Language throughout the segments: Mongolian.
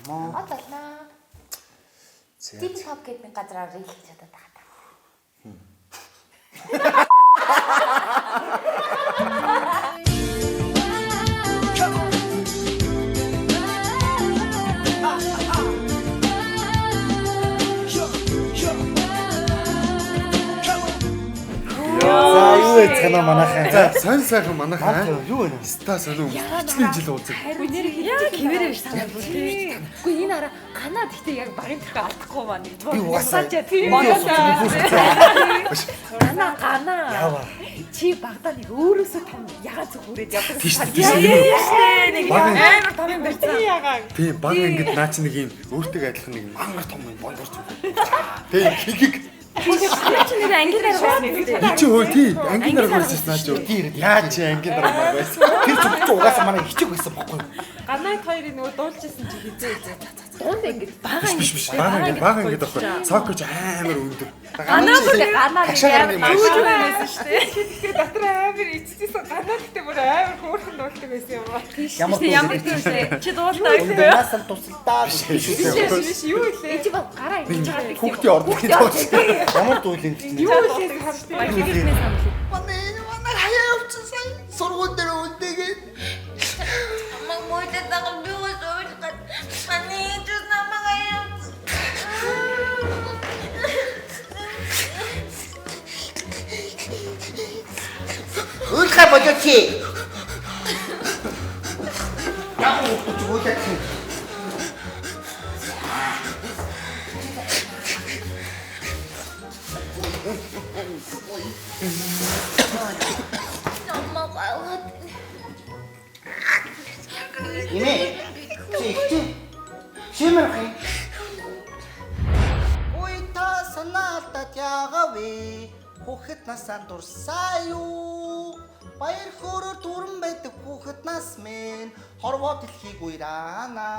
Моо. Од олноо. За. Deep Pop гэдэг нэг газараар reel хийж чадаад байгаа. За юу яцгаана манайхан. За сонь сайхан манайхан. Аа, юу вэ? Ста сонь хичнээн жил уулзаг. Яг хэвээрээ биш санаа бүр тий. Үгүй энэ араа ганаа гэхдээ яг багын төрхөө алдахгүй маа нэг. Би угаасаа тийм. Ганаа ганаа. Яава. Чи багтаа нэг өөрөөсөө том ягаан зүг хүрээд явдаг. Тийш дээ, тийш дээ. Нэг Баг- амар том юм барьсан. Тийм баг ингээд наа чи нэг юм өөртөө адилхан нэг мангар том юм бондор зүг. Тийм хигэг. Чи нэр ангийн дараа байсан юм. Чи хөө тий ангийн дарга байсан наа чи. Яа чи ангийн дарга маа байсан. Тэр зүг чи угаасаа манай хичээг байсан бохгүй юу? Ганайт хоёрын нөгөө дуулжсэн чи хизээ хизээ. Дунд ингэж бага Биш биш бага ингээд бага ингээд байхгүй. Сокоч амар өндөр. Ганаа бүр ганаа нэг Ташаагаар амар нэг маш. зүүж байсан шүү дээ. Тэгэхээр дотор амар иччихсэн ганаа гэхдээ бүр амар хөөрхөн дуулдаг байсан юм аа. Ямар Чи ямар дуу дүү чи дуулдаа гэсэн. Өнөөс нь тусалдаа. Биш Биш биш юу илээ. Чи бол гараа ингэж байгаа гэх. Хүүхдийн ордны дуу. Ямар дуу л юм бэ? Юу илээ харж тийм. Манай манай хаяа явчихсан сая сургууль дээр үлдээгээд Намайг муудаад байгаа би уус уйлах гад. Манай ээж намайг аяа. Уйлхай болооч. Яг хүүхдүүд чи уйлаад юм. Намайг аваад. Имэ. Чи чи. Шимэр хэ. Ой та санаалтад яагавэ. Хүүхэд насаа дурсаа юу? Баяр хөөрөөр дүүрэн байдаг хүүхэд нас минь хорвоо дэлхийг уйраана.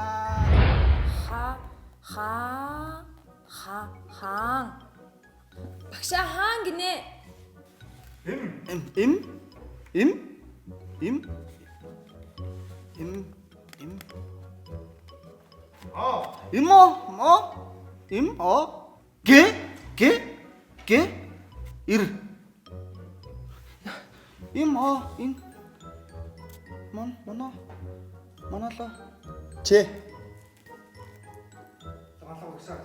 Ха ха ха хаан. Багшаа хаан гинэ. Эм эм эм эм эм эм А эм о мо эм о г г г ир эм о ин мон моно моноло Че.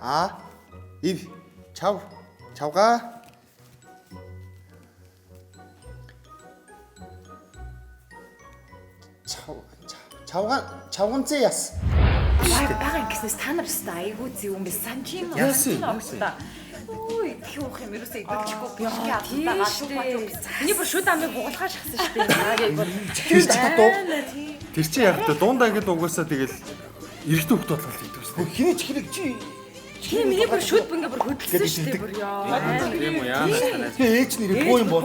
А. Ив. Чав. Чавга. Чав чавган чавганцээ яс. Бага ингэснээс та нар өстө айгүй зөв юм биш санаж юм уу? Яасан юм, яасан Үй тхи уух юм ерөөсөө идэлчихгүй бишгээ алдаа галуу бат. Миний бүр шүд амыг бугалгаа шахсан шүү дээ. Яг бүр. тэр дуу Тэр чинь яг та дундаа ингээд угаасаа тэгэл эрэгтэй хүүхд болгол хийдэг шүү дээ. хинэж хэрэг чи Тийм миний бүр шүд ингээ бүр хөдөлсөн шүү дээ бүр яа. Тийм үү яа. тэгээ ээж нэр буу юм бол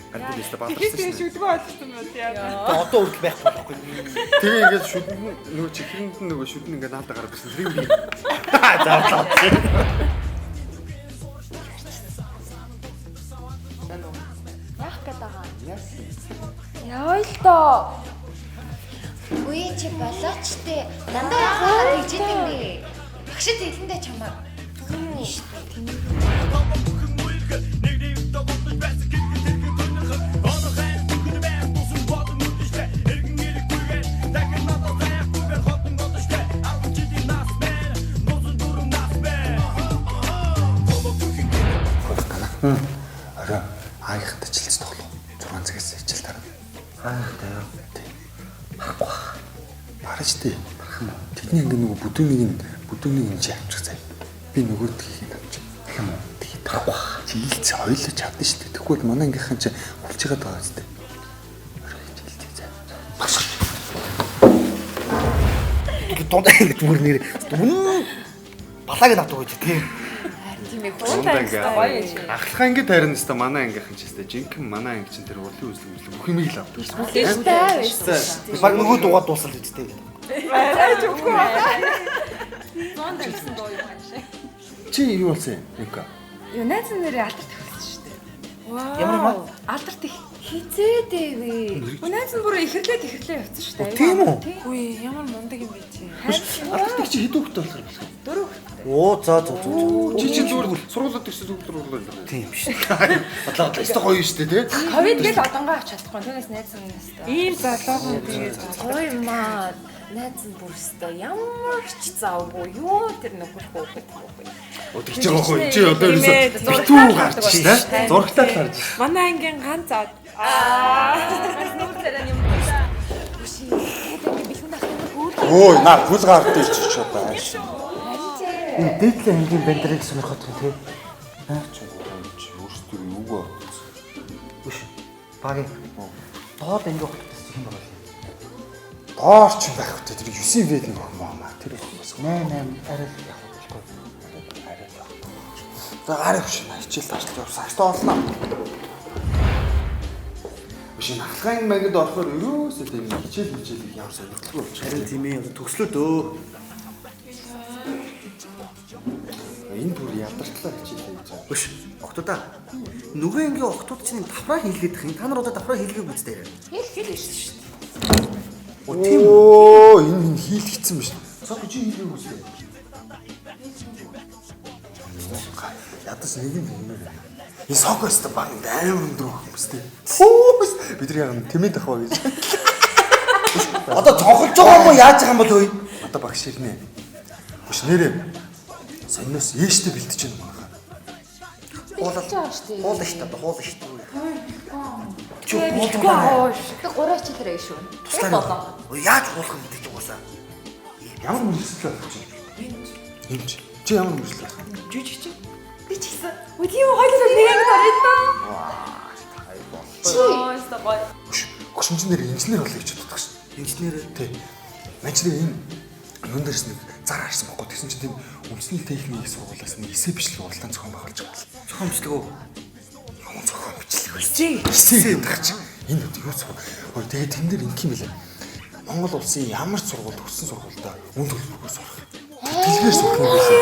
Харин би өстө Тэгэхээр бадарсан шүү. шүдгөө олсон юм бол яа. одоо хүртэл байхгүй байхгүй Тэгээ ингээд шүдэн нөгөө чихрэнд нь нөгөө шүдэн ингээд наадаа гараад ирсэн. Тэрийг би за за Яах гээд байгаа юм? Яа л доо. Үгүй чи болооч тээ. Дандаа яхаа тэгж идэв бэ. Багшид хэлэндээ чамаа. Орой аагийнхтай чилцэх тоглоо. 6 цагаас хичээл тарна. Аагтай юу? Тийм. Барахгүй. Бараж тий. Барах юм уу? Тэдний ингээ нөгөө бүдүүнийг нь бүдүүнийг нь чи авчих заяа. Би нөгөөдгийг нь авчих. Гэх юм уу? Тгий тарахгүй. Чи илцээ хоёулаа чадна шүү дээ. Тэгвэл манай ангийнхан чи хулж байгаа даа зү. Орой хичээлцээ заяа. Ингээ дундаа ингэ зүгээр нэр үнэн балааг нь авдаг гэж тийм. Тийм ээ. Дундаа ингээ Гоё юм. Ахлах анги тарина өстө манай ангийнхан ч өстө жинхэнэ манай анги чинь тэр урлын үзлэг үзлэг бүх юмыг л авдаг. Үлээштэй байсан. Баг нөгөө дугаар дуусал үсттэй. Арай ч үгүй байна. 100 тавьсан дуу юм хаашаа. Чи юу болсон юм? Юка. Юу найз нэрээ алдар тахилсан шүү дээ. Вау. Ямар юм аа? Алдар тах Хизээ дэвэ. Найз нь бүр ихрлээ тэхрлээ явцсан шүү дээ. Тийм үү? Үгүй ямар мундаг юм бэ чи. Алдартай чи хэдэн хүүхдтэй болохоор болох юм? Дөрөв хүүхдтэй. Оо за за за. Чи чи зүгээр сургуулиуд ирсэн зүгээр сургуулиуд. Тийм шүү. Бодлоо бодлоо. Өстө гоё шүү дээ тий. Ковид гэл одонгоо авч чадахгүй. Түүнээс найз нь өстө. Ийм залуухан тэгээд Гоё маа. Найз нь бүр өстой ямар ч завгүй юу тэр нөхөр хөөхөд хөөхөд. Оо тэгж байгаа хөө. Чи одоо Тийм ээ, ерөөсөө зурагтаа битүү л гарч хардаг шээ. болсон. Зурагтаа л харж шээ. Манай ангийн ганц ад. Аа. Нүүр царай юм. Өө наа хөл гард ирчих ч одоо ааш. Энэ дээдлийн ангийн бандрыг сонирхоод байгаа тий. Наа чи чи өөрсдөө юугаа бодсон. Үш. Багийн. Доод ангийн хотоос хэн байгаа вэ? Доор ч байх үү тэр 9 вэд нэг охин байна. Тэр охин бас 8 8 арай л явах болохгүй. арай л явах. За гараа хөш хичээл тарч явсан. Хастаа олно. Биш энэ ахлагын мангад орохоор ерөөсөө тийм хичээл хичээл ямар сонирхолтой болчих. Харин тийм ээ одоо төгслөө дөө. Энэ бүр ядартлаа хичээл хийж байгаа. Үш. Октода. Нөгөө ангийн октод чинь давхраа хийлгээд их юм. Та нар одоо давхраа хийлгээгүй үстэй. Хэл хэл шүү дээ. Оо тийм үү? Оо энэ энэ хийлгэцсэн биш. Цог чи хийлгээгүй үстэй. Ядас нэг юм хэмээр байна. Энэ сок өстө баг амар өндөр охин биз дээ. Фүү бид нар яг тэмээд ах ба гэж. Одоо цохолж байгаа юм уу яаж байгаа юм бол өө? Одоо багш ирнэ. Хөш нэрээ. Сонноос ээштэй бэлтэж байна манайхаа. Хуулал. Бэлтэж байгаа шүү дээ. Хуулаа шүү дээ. Одоо хуулаа шүү дээ. Чи хуулаа. Тэг гурван хичээлээр аяа шүү. Туслаа. Өө яаж хуулах юм бэ чи угаасаа. Ямар мөрөслөө болох чинь? Энд чи. Чи ямар мөрөслөө болох юм? Жүжиг чи. Би ч гэсэн. Үгүй тийм үү хоёулаа нэг ангид орё доо. Чи Оо өстө гоё. Хөш хөшмжин дээр инженер болъё гэж боддог шин. Инженер Тий. Ман чи энэ юун дээрс нэг зар харсан байхгүй. Тэгсэн чинь тийм үндэсний техникийн их сургуулиас нэг эсэ бичлэг уралдаан зохион байгуулж байгаа юм. зохион бичлэг үү? Юм зохион бичлэг вэ? Эсэ гэдэг чи. Энэ одоо юу сургууль? Ой тэгээ тэн дээр ингэх юм бэлээ. Монгол улсын ямар ч сургууль төгссөн сургуультай үн төлбөргүй сурах. Тэтгэлгээр сурах юм бэлээ.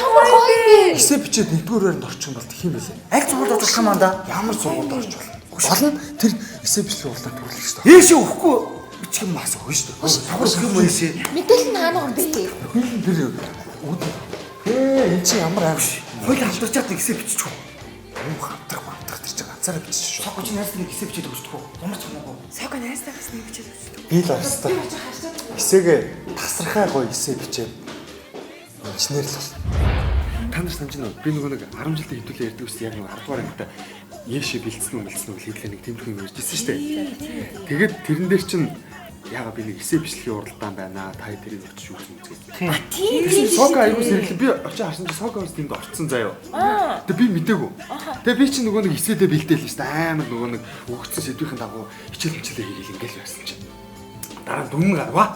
ямар гоё юм бэ? Эсэ бичээд нэгдүгээр байранд орчих юм бол тэх юм бэлээ. Аль сургуульд орчих юм аа да? Ямар сургуульд орж болно? Гол нь тэр эсэ бичлэг уралдаанд төрөлөх хэрэгтэй. Ээшээ өгөхгүй бичих юм Бас өгнө шүү дээ. Давхар өгөх юм ээшээ. Мэдээлэл нь хаана юм бэ? Хөлн тэр үд. Ээ эн чи ямар аим шиг. Хоёул хамтарч чад нэг эсэ бичих үү? Юм хамтрах мамтрах тэр чи ганцаараа бичих шүү. Сог чи найз нэг эсэ бичээд өгчдөг үү? Ямар ч хамаагүй. Сог найзтай бас нэг бичээд өгчдөг. Би л арстаа. Эсэгээ тасархай гоё эсэ бичээд инженер л болно. Та нар санаж байна уу? Би нөгөө нэг 10 жилдээ хэдүүлээ ярьдаг ус яг нэг 10 дугаар ангита ээшээ бэлдсэн үү бэлдсэн үү хэдүүлээ нэг тиймэрхүү юм ярьж ирсэн шүү дээ. Тэгээд тэрэн дээр чинь яага би нэг эсэ бичлэгийн уралдаан байна. Та тэрийг очиж үзэн үзгээд. Тийм. Тэгсэн Сока аягүй сэргэлэн би очиж харсан чинь Сока бас тэнд орцсон заяо. Тэгээ би мдээгүй. Тэгээ би чинь нөгөө нэг эсэдээ бэлдээл шүү дээ. Амар нөгөө нэг өгөгдсөн сэдвийн дагуу хичээл хичээлээ хийгээл ингээл байсан чинь. Дараа нь дүн гарваа.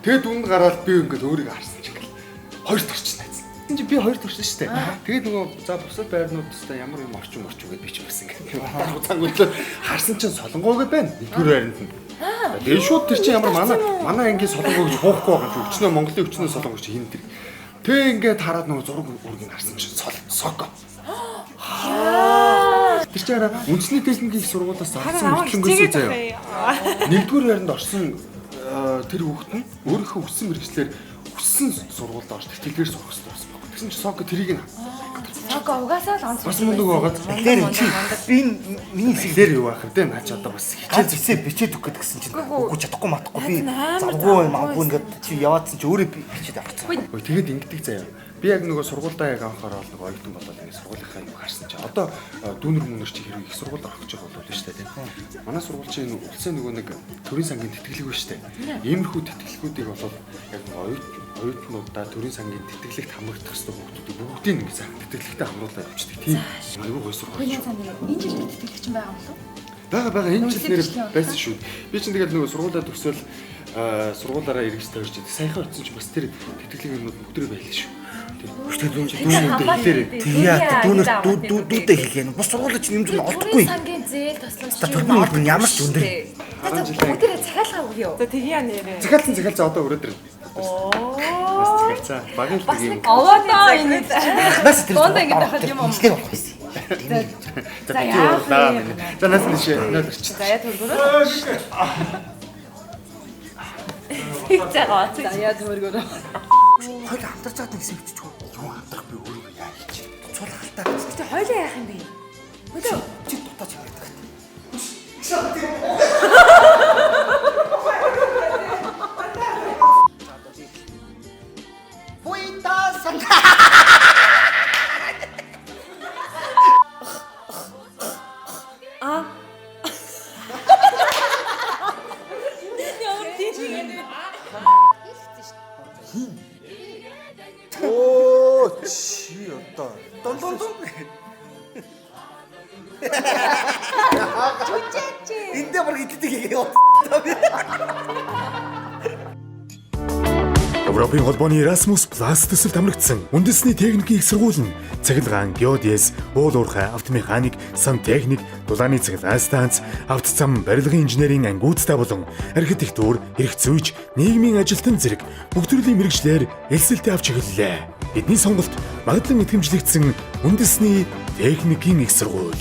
Тэгээ дүн гараад би ингээл өөрийгөө харсан чинь ингээл хоёр торч найз. Тэгсэн чинь би хоёр торсон шүү дээ. Тэгээд нөгөө за бусад байрнууд өстой ямар юм орчин орчин гэдээ би ч бас ингээд хуцаанг үлээ харсан чинь солонгоо гэдээ байна. Нэгдүгээр байранд нь. Тэгээд шууд тэр чинь ямар манай манай ангийн солонгоо гэж хуухгүй байгаа юм чи өчнөө Монголын өчнөө солонгоо чи хин тэр. Тэг ингээд хараад нөгөө зураг үргийг харсан чинь сол соко. Тэр чинь араа үндэсний техникийн их сургуулиас зарсан мөртлөнгөөсөө заяа. Нэгдүгээр байранд орсон тэр хүүхэд нь өөрийнхөө хүссэн мэргэжлээр хүссэн сургуульд орж тэтгэлгээр сурах хэрэгтэй болсон байхгүй. Тэгсэн чинь Соко тэрийг нь Соко угаасаа л онц. бас мундаг байгаад Тэгэхээр чи би миний хэсэг тэгэхээр юу байх вэ? Наа чи одоо бас хичээл хичээл зэсээ бичээд өгөх гэдгсэн чинь үгүй чадахгүй матахгүй би Амар завгүй юм завгүй амгүй ингээд чи яваадсан чи өөрөө бичээд авчихсан. Ой тэгээд ингэдэг заяа. Би яг нөгөө сургуульдаа яг анхаарал нэг оюутан болоод ингэ сургуулийнхаа юм харсан чи одоо дүүнер мүнер чи хэрэг их сургуульд орох гэж байгаа бол шүү дээ тийм. Манай сургууль чи энэ улсын нөгөө нэг төрийн сангийн тэтгэлэг ба шүү дээ. Иймэрхүү тэтгэлгүүдийг бол яг нөгөө оюутнуудаа төрийн сангийн тэтгэлэгт хамрагдах ёстой хүүхдүүдийг бүгдийг ингэ сайхан тэтгэлэгтэй хамруулаад явчихдаг тийм. Айгүй гоё сургууль. Хүний цаана энэ жил тэтгэлэгч байгаа юм болов уу? Бага энэ жил нэр байсан шүү. Би чинь тэгэл нөгөө сургуулаа төгсөөл сургуулаараа эргэж тавьж идэг. Саяхан очсон чинь бас тэр тэтгэлэг юмнууд бүгдрээ байлаа шүү. Тийм. Дүүнүүдээ хэлээрээ. Тийя дүүнер дүүдээ хэлье. Бус сургууль чинь юм зүйл олдохгүй. Төрийн сангийн зээл тосломж Та төрийн хөтөлбөр нь ямар ч өндөр. Бүгдээрээ захиалга өгье. За тэгье нэрээ. Захиалсан захиалцаа одоо өрөөд ирнэ. Бас захиалцаа. Багийн л нэг юм. Овоодоо энэ. Анхнаас тэр Дундаа ингэж байхад юм уу? инженер болох байсан. Тийм. За За, бити яах уурлаа вэ? минь. За наас нь шээ. Нөл орчих. За яа төгөрөө. За гоо. За яа төмөргөө. Хоёул хамтарч чад нэг хэсэг биччихв. Юу хамтрах би өөрөө яа хийж. Цулхалтай. Гэтэ хоёлаа яах юм бэ? Хоёлаа Чи дутаач юм байдаг. Буйта санаа. А. Ямар тийм юм. Оо чи одоо Дун дун дун. Эндээ бүр иддэг хийгээ. Европын холбооны Erasmus Plus төсөлд хамрагдсан үндэсний техникийн их сургууль нь цахилгаан, геодез, уул уурхай, автомеханик, сантехник, дулааны цахилгаан станц, авто зам, барилгын инженерийн ангиудтай болон архитектур, эрх зүйч, нийгмийн ажилтан зэрэг бүх төрлийн мэргэжлээр элсэлтээ авч эхэллээ. Бидний сонголт магадлан итгэмжлэгдсэн үндэсний техникийн их сургууль.